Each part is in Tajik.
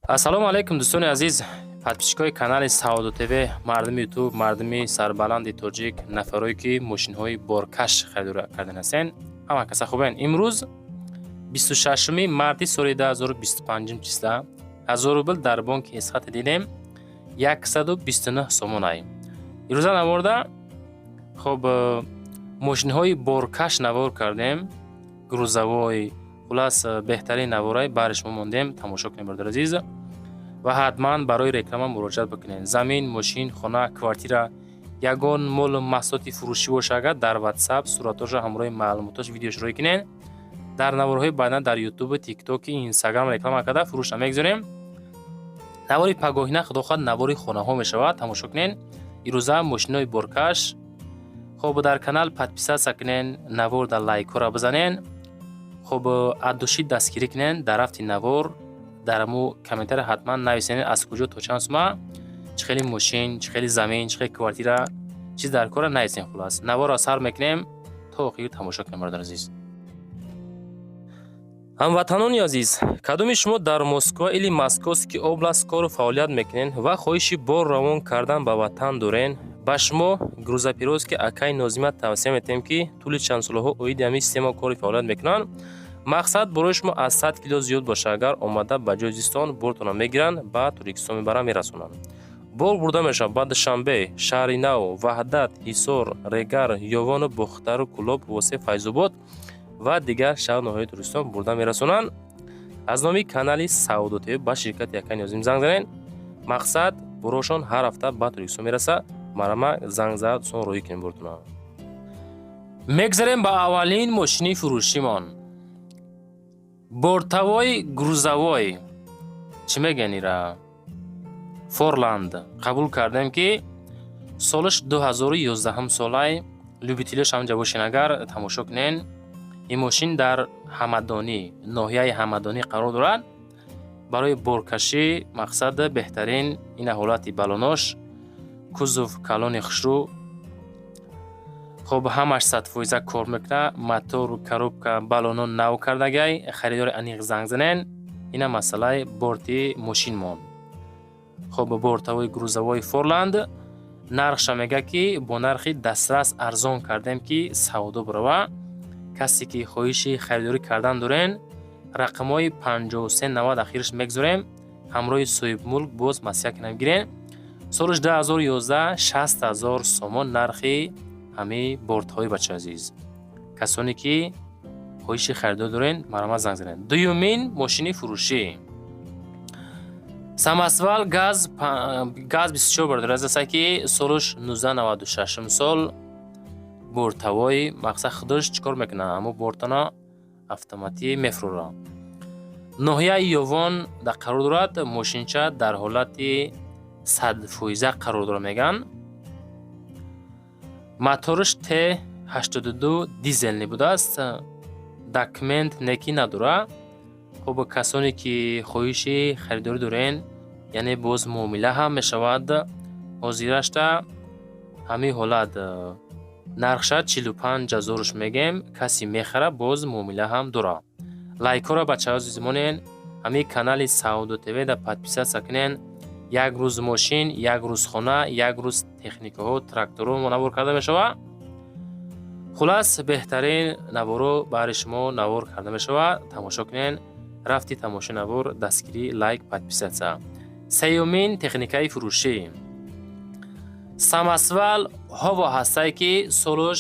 Ассалому алайкум, дӯстони азиз, подписчикои канали Савдо ТВ, мардуми Ютуб, мардуми сарбаланди тоҷик, нафарое ки мошинҳои боркаш харидорӣ кардан ҳастен. Ҳама каса хубен? Имрӯз 26 марти соли 2025 числа 1000 рубл дар бонки Эсхата дидем 129 сомонай. Ирӯза наворда, хоб, мошинҳои боркаш навор кардем, грузовой. Хулас, беҳтарин наворай бари шумо мондем, тамошо кунем, бародари азиз, ва ҳатман барои реклама муроҷиат бикунед. Замин, мошин, хона, квартира, ягон молу маҳсулоти фурӯшӣ боша агар, дар Ватсап суратҳоша ҳамроҳи маълумотош, видеош рӯй кунед. Дар наворҳои баъдан дар Ютубу, Тиктоки, Инстаграм реклама карда фурӯшна мегузорем. Навори пагоҳина, худо хоҳад, навори хонаҳо мешавад, тамошо кунед. Ирӯза мошинои боркаш. Хоб, дар канал подписаться кунен, навор дар лайкҳоро бизанен. Хоб, от души дастгирӣ кунен. Дар рафти навор дар аму комментария ҳатман нависенед, аз куҷо то чанд сума, чӣ хели мошин, чӣ хели замин, чӣ хели квартира, чиз дар кора нависен. Хулас, наворро сар мекунем, то охир тамошо кунем, бародари азиз. Ҳамватанони азиз, кадоми шумо дар Москва или Московский область кору фаъолият мекунед ва хоҳиши бор равон кардан ба ватан дорен, ба шумо грузоперевозки акаи Нозима тавсия метиҳем, ки тӯли чанд солаҳо оиди ҳамин система кори фаъолият мекунанд. Мақсад, борои шумо аз 100 кило зиёд боша агар, омада ба ҷои зистон бортона мегиранд, ба Тоҷикистон мебаранд, мерасонанд. Бор бурда мешавад ба Душанбе, Шаҳри Нав, Ваҳдат, Ҳисор, Регар, Ёвону Бохтару, Кӯлоб, Восе, Файзобод ва дигар шаҳру ноҳияи Тоҷикистон бурда мерасонанд. Аз номи канали Савдо ТВ ба ширкати акаи Нозим занг занед. Мақсад, борошон ҳар ҳафта ба Тоҷикистон мерасад. Марама, занг зад, дӯстон, роҳӣ кунем бортона. Мегзарем ба аввалин мошини фурӯшимон, бортовой грузовой, чӣ мегӯян ира, Форланд қабул кардем, ки солаш 2011 солай. Любителёш ҳамҷа бошен агар, тамошо кунен. Ин мошин дар Ҳамадонӣ, ноҳияи Ҳамадонӣ қарор дорад. Барои боркашӣ, мақсад, беҳтарин. Ина ҳолати балонош, кузов калони хушрӯ. Хоб, ҳамаш 100% кор мекунад, мотор, коробка, балоно нав кардагай. Харидори аниқ занг занен. Ина масъалаи борти мошинмон. Хоб, бортовой грузовой Форланд. Нархша мега, ки бо нархи дастрас арзон кардем, ки савдо бирава. Касе ки хоҳиши харидорӣ кардан дорен, рақамҳои 5390 ахираш мегузорем, ҳамроҳи соҳибмулк боз маслиҳат кунам, гирен. Солаш 2011, 60 000 сомон нархи ҳамаи бортҳои. Бачаи азиз, касоне ки хоҳиши харидорӣ дорен, марҳамат, занг занед. Дуюмин мошини фурӯшӣ самосвал ГАЗ 24, бародари азиз, аст, ки солаш 1996 сол, бортовой. Мақсад, худаш чӣ кор мекунад? Ҳамо бортона автоматӣ мефурӯрад. Ноҳияи Ёвон дар қарор дорад. Мошинча дар ҳолати 100% қарор дорад, мегӯянд. Мотораш Т82 дизельный будааст, документ некӣ надорад. Хуб, касоне ки хоҳиши харидорӣ дорен, яъне боз муомила ҳам мешавад. Ҳозирашта ҳамин ҳолат, нархша 45 ҳазоруш мегем, касе мехарад, боз муомила ҳам дорад. Лайкҳоро, бачаҳо азиз, монен. Ҳамин канали Савдо ТВ да подписаться кунен. Як рӯз мошин, як рӯз хона, як рӯз техникаҳо, тракторҳо навор карда мешавад. Хулас, беҳтарин наворо баҳри шумо навор карда мешавад, тамошо кунен. Рафти тамошои навор, дастгирӣ, лайк, подписаться. Сеюмин техникаи фурӯшӣ самосвал ҳово ҳастае, ки солаш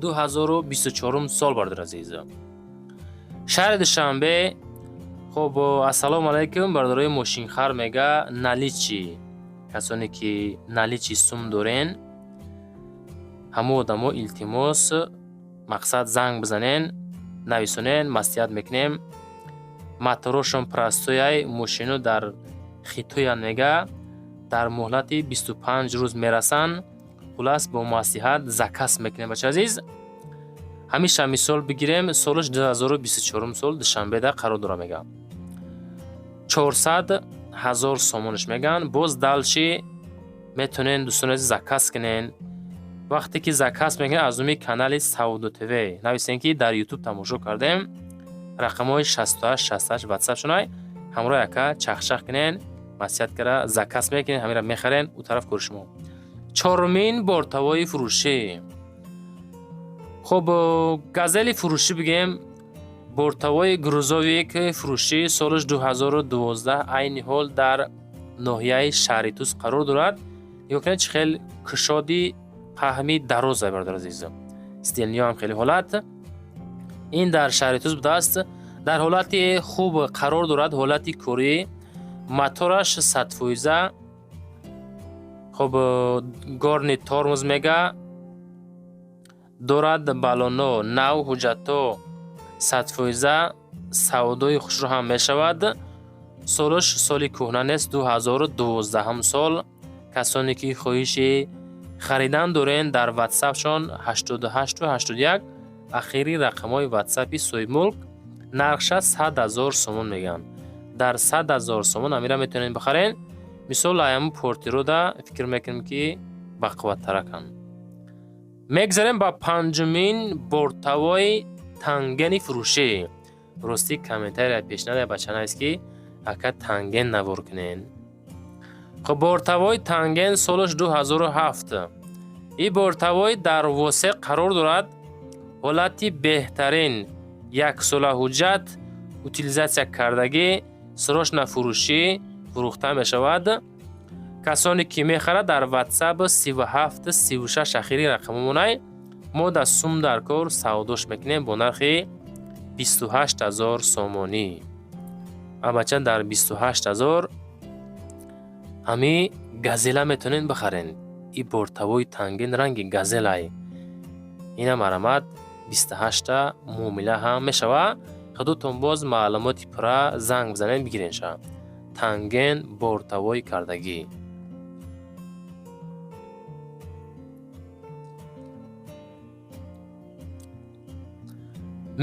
2024 сол, бародари азиз, шаҳри Душанбе. Хуб, ассалому алайкум, бародарои мошинхар, мега. Наличный, касоне ки наличный сум дорен, ҳамон одамо, илтимос, мақсад, занг бизанен, нависонен, маслиҳат мекунем. Моторошон простой ай, мошино дар Хитоян, мега, дар муҳлати 25 рӯз мерасанд. Хулас, бо маслиҳат заказ мекунем, бача азиз. Ҳамиша мисол бигирем, солаш 2024 сол, Душанбеда қарор дора, мега. 400 ҳазор сомонаш мегӯянд. Боз дальше метавонен, дӯстони азиз, заказ кунен. Вақте ки заказ мекунед, аз номи канали Савдо ТВ нависен, ки дар Ютуб тамошо кардем. Рақамҳои 68 68 ватсап шунай. Ҳамроҳ ака чахчах кунен, маслиҳат кара, заказ мекунен, ҳамира мехарен, ӯ тараф кори шумо. Чорумин бортавои фурӯшӣ. Хуб, Газели фурӯшӣ бигем, бортавои грузовик фурӯшӣ, солаш 2012, айни ҳол дар ноҳияи Шаҳритӯз қарор дорад. Нигоҳ кунед, чӣ хел кушоди паҳми дароза, бародар азиз. Стелниё ҳам хеле ҳолат. Ин дар Шаҳритӯз будааст. Дар ҳолати хуб қарор дорад, ҳолати корӣ, мотораш 100%. Хуб, горный тормоз мега дорад, баллоно нав, ҳуҷҷатҳо 100%, савдои хушрӯ ҳам мешавад. Солаш соли кӯҳна нест, 2012 сол. Касоне ки хоҳиши харидан дорен, дар ватсапшон 88 81 ахири рақамҳои ватсапи соҳибмулк. Нархша 100 000 сомон мегӯянд. Дар 100 000 сомон амира метавонед бихарен. Мисол, аяму портирода фикр мекунем, ки бақувваттараканд. Мегзарем ба панҷумин бортавои Тангени фурӯшӣ. Ростӣ, комментария пешнада бача навист, ки ака, Танген навор кунен. Хуб, бортавои Танген, солаш 2007. И бортавой дар Восе қарор дорад. Ҳолати беҳтарин, яксола ҳуҷҷат, утилизация кардагӣ, срочно фурӯшӣ, фурӯхта мешавад. Касоне ки мехарад, дар ватсап 37 36 ахири рақамомонай. Мо дар сум дар кор савдош мекунем бо нархи 28 000 сомонӣ. Абача, дар 28 000 ҳами Газела метавонед бихарен. И бортавои Танген ранги Газелай. Ина марамат, 28-та муомила ҳам мешавад. Худотон боз маълумоти пурра занг бизанед, бигиренша. Танген бортавой кардагӣ.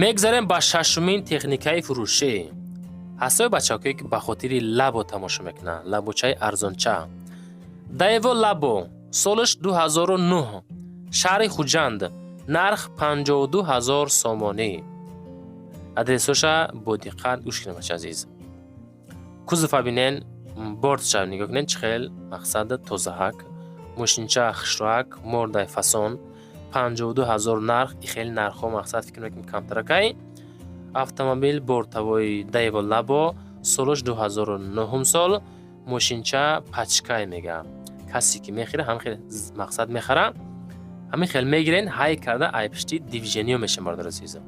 Мегзарем ба шашумин техникаи фурӯшӣ. Ҳастаи бачаҳое, ки ба хотири Лабо тамошо мекунанд, лабочаи арзонча. Даево Лабо, солаш 2009, шаҳри Хуҷанд, нарх 52 ҳазор сомонӣ. Адресоша бо диққат гӯш кунед, бача азиз. Кузова бинен, бортша нигоҳ кунед, чӣ хел мақсад тозаҳак, мошинча хушроак, мордай фасон, 52 ҳазор нарх. И хеле нархҳо, мақсад, фикр мекунем, камтаракай. Автомобил бортавои Даево Лабо, солаш 2009 сол, мошинча пачкай мега. Касе ки мехира, ҳамин хел мақсад мехара, ҳамин хел мегирен, ҳай карда, ай пишти движение мешем, бародар азиз.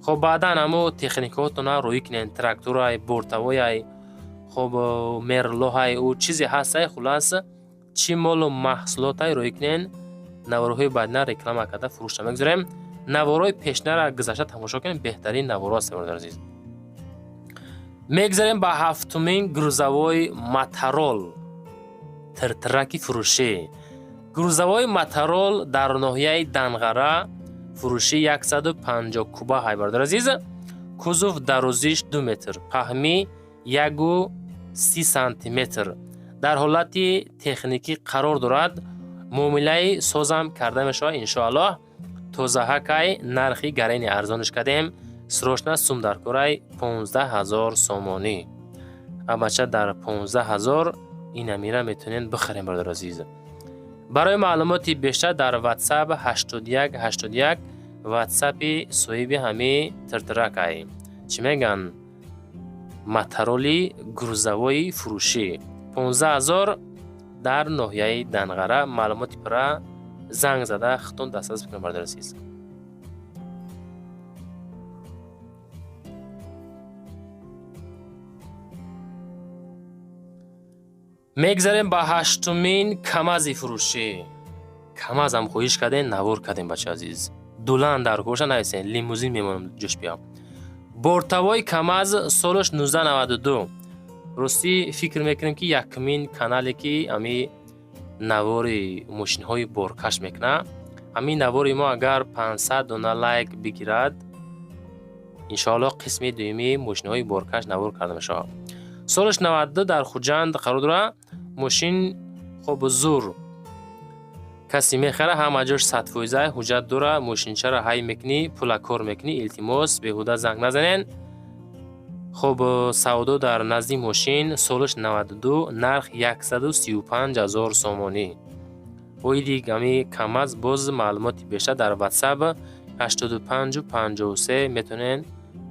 Хоб, баъдан ҳамо техникаҳотона рӯӣ кунен, тракторай, бортавояй, хоб, мерлоҳай, ӯ чизе ҳастай, хулас, чӣ молу маҳсулотай рӯӣ кунен. Наворҳои баъдина реклама карда фурӯшта мегузорем. Наворҳои пешнара гузашта тамошо кунем, беҳтарин наворҳо ҳастанд, бародар азиз. Мегзарем ба ҳафтумин грузовой Матарол тиртираки фурӯшӣ. Грузовой Матарол дар ноҳияи Данғара фурӯшӣ, 150 куба ҳай, бародар азиз. Кузов дарозиш 2 метр, паҳмӣ 1,30 сантиметр. Дар ҳолати техникӣ қарор дорад. Муомилаи созам карда мешавад, иншоаллоҳ. Тозаҳакай, нархи гарени арзониш кардем. Срочно сум дар корай, 15 ҳазор сомонӣ. Абача, дар 15 ҳазор ин амира метавонед бихарем, бародар азиз. Барои маълумоти бештар дар ватсап 81 81, ватсапи соҳиби ҳами тиртиракай. Чӣ мегӯянд? Матароли грузовои фурӯшӣ. 15 ҳазор дар ноҳияи Данғара. Маълумоти пурра занг зада худтон дастрас бикунед, бародар азиз. Мегзарем ба ҳаштумин Камази фурӯшӣ. Камазам хоҳиш кардем, навор кардем, бача азиз. Дулан дар коша нависен, лимузин мемонам ҷӯш биям. Бортавои Камаз, солаш 1992. Ростӣ, фикр мекунем, ки якумин канале, ки ами навори мошинҳои боркаш мекунад. Ҳамин навори мо агар 500 дона лайк бигирад, иншоаллоҳ, қисми дуюми мошинҳои боркаш навор карда мешавад. Солаш 92, дар Хуҷанд қарор дорад. Мошин хоб зур. Касе мехара, ҳама ҷош 100%, ҳуҷҷат дора, мошинчаро ҳай мекунӣ, пула кор мекунӣ. Илтимос, беҳуда занг назанен. Хуб, савдо дар назди мошин, солаш 92, нарх 135 ҳазор сомонӣ. Оиди гами КамАЗ боз маълумоти бештар дар WhatsApp 85 53 метавонед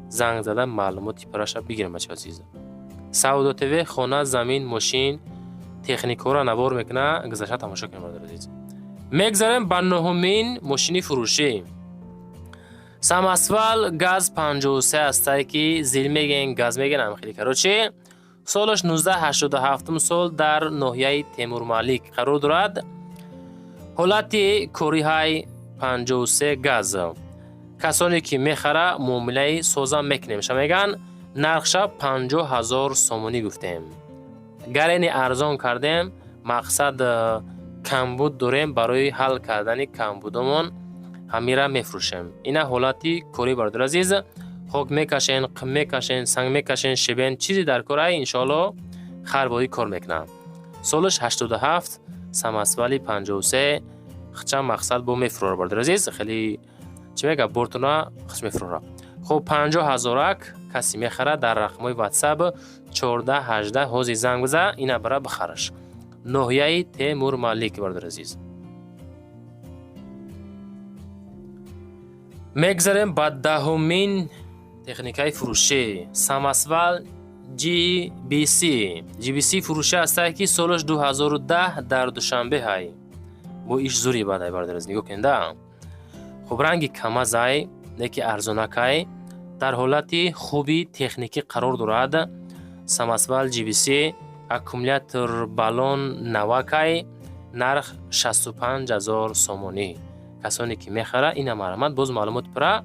занг зада, маълумоти пурраша бигирем, бачаҳо азиз. Савдо ТВ хона, замин, мошин, техникаҳоро навор мекунад, гузашта тамошо кунем, бародари азиз. Мегзарем ба нуҳумин мошини фурӯшӣ. Самосвал ГАЗ 53 ҳастае, ки зил мегӯен, газ мегӯен, ҳам хеле, короче. Солаш 1987 сол, дар ноҳияи Темурмалик қарор дорад. Ҳолати кориҳай 53 ГАЗ. Касоне ки мехара, муомилаи созам мекунем, ша мегӯянд. Нархша 50 ҳазор сомонӣ гуфтем. Гарени арзон кардем, мақсад камбуд дорем, барои ҳал кардани камбудомон ҳамира мефурӯшем. Ина ҳолати корӣ, бародари азиз. Хок мекашен, қим мекашен, санг мекашен, щебень, чизе дар корай, иншоалло харбоӣ кор мекунам. Солаш 87, самосвали 53, хча мақсад бо мефурӯра, бародари азиз. Хеле чӣ мега, бортона хч мефурӯра. Хуб, 50 ҳазорак касе мехарад, дар рақамҳои WhatsApp 14 18 ҳозир занг биза, ина бара бихараш. Ноҳияи Темурмалик, бародари азиз. Мегзарем ба даҳумин техникаи фурӯшӣ. Самосвал GBC. GBC фурӯшӣ ҳастае, ки солаш 2010, дар Душанбе ҳай. Бо иш зури бадай, бародари азиз, нигоҳ кунед. Хуб, ранги КамАЗай, не ки арзонакай, дар ҳолати хуби техникӣ қарор дорад. Самосвал GBC, аккумулятор, баллон навакай, нарх 65 ҳазор сомонӣ. Касоне ки мехара, ина марҳамат, боз маълумот пурра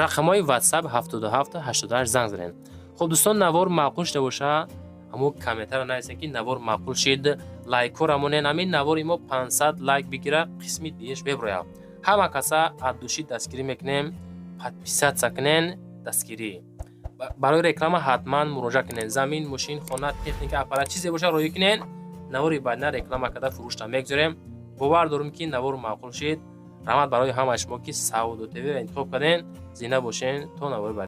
рақамҳои WhatsApp 77 88 занг занед. Хуб, дӯстон, навор маъқул шуда боша, ҳамун комментарро нависед, ки навор маъқул шид, лайкҳоро монед. Ҳамин навори мо 500 лайк бигира, қисми диеш меброяд. Ҳама каса аз душӣ дастгирӣ мекунем, подписаться кунен, дастгирӣ. Барои реклама ҳатман муроҷиат кунед. Замин, мошин, хона, техника, аппарат, чизе боша, роӣ кунед. Навори баъдина реклама карда фурӯшта мегузорем. Бовар дорем, ки навор маъқул шид. Раҳмат барои ҳамаи шумо, ки Савдо ТВ интихоб кардем. Зинда бошен то навори баъд.